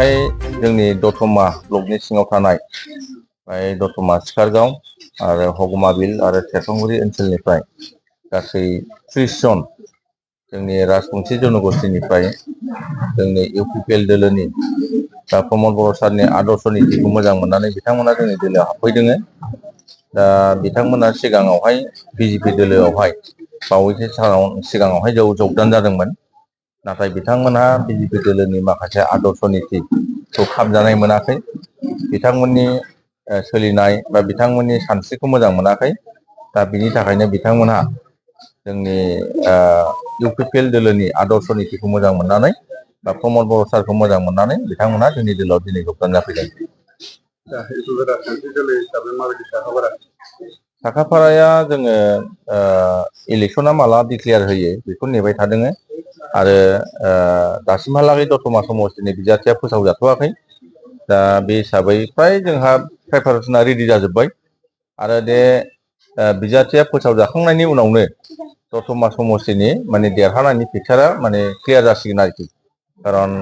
दिनैहाय जोंनि दतमा ब्लकनि सिङाव थानाय दतमा सिखारगाव आरो हगमा बिल आरो सेरफांगुरि ओनसोलनिफ्राय गासै 30 जन जोंनि राजबंशी जनगोष्ठीनिफ्राय जोंनि इउपिपिएल दोलोनि दा प्रमद बर' सारनि आदर्श नीतिखौ मोजां मोननानै बिथांमोना जोंनि दोलोआव हाबफैदों। दा बिथांमोना सिगाङावहाय बिजेपि दोलोआवहाय बावैसो सानाव सिगाङावहाय जगदान जादोंमोन। नाथाय बिथांमोनहा बिजेपि दोलोनि माखासे आदर्श नीतिखौ खाबजानाय मोनाखै। बिथांमोननि सोलिनाय बा बिथांमोननि सानस्रिखौ मोजां मोनाखै। दा बिनि थाखायनो बिथांमोनहा जोंनि इउपिपिएल दोलोनि आदर्श नीतिखौ मोजां मोननानै बा प्रमद बर' सारखौ मोजां मोननानै बिथांमोना जोंनि दोलोआव दिनै जगदान जाफैदों। साखाफाराया जोङो इलेक्सना माला डिक्लेयार होयो बेखौ नेबाय थादों आरो दासिमहालागै दतमा समष्टिनि बिजाथिया फोसावजाथ'वाखै। दा बे हिसाबै फ्राय जोंहा प्रिपारेसना रेडि जाजोब्बाय आरो बे बिजाथिया फोसावजाखांनायनि उनावनो दतमा समष्टिनि माने देरहानायनि पिकचारा माने क्लियार जासिगोन आरोखि। खारन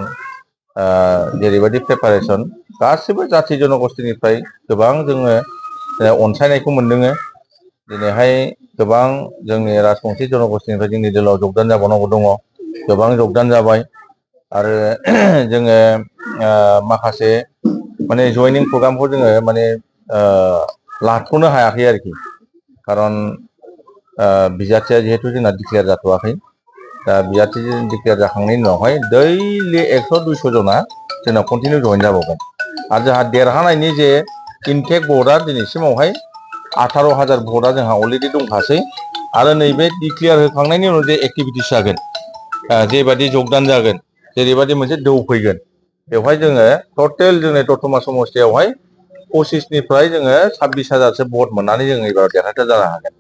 जेरैबायदि प्रिपारेसन गासिबो जाथि जनगोष्ठीनिफ्राय गोबां जोङो अनसायनायखौ मोनदों। दिनैहाय गोबां जोंनि राजबंशी जनगोष्ठीनिफ्राय जोंनि दोलोआव जगदान जाबावनांगौ दङ। गोबां जगदान जाबाय आरो जोङो माखासे माने जयनिं प्रग्रामखौ जोङो माने लाथ'नो हायाखै आरोखि। खारन बिजाथिया जिहेथु जोंना डिक्लेयार जाथ'वाखै। दा बिजाथि डिक्लेयार जाखांनायनि उनावहाय दैलि 100-200 जना जोंना कन्टिनिउ जइन जाबावगोन आरो जोंहा देरहानायनि जे इनटेक भटआ दिनैसिमावहाय 18,000 भटआ जोंहा अलरेडि दंखासै आरो नैबे डिक्लेयार होखांनायनि उनाव जे एक्टिभिटिस जागोन, जेबादि जगदान जागोन, जेरैबादि मोनसे दौ फैगोन, बेवहाय जोङो टटेल जोंनि दतमा समष्टियावहाय 25निफ्राय जोङो 26,000सो भट मोननानै जोङो एबार देरहासार जानो हागोन।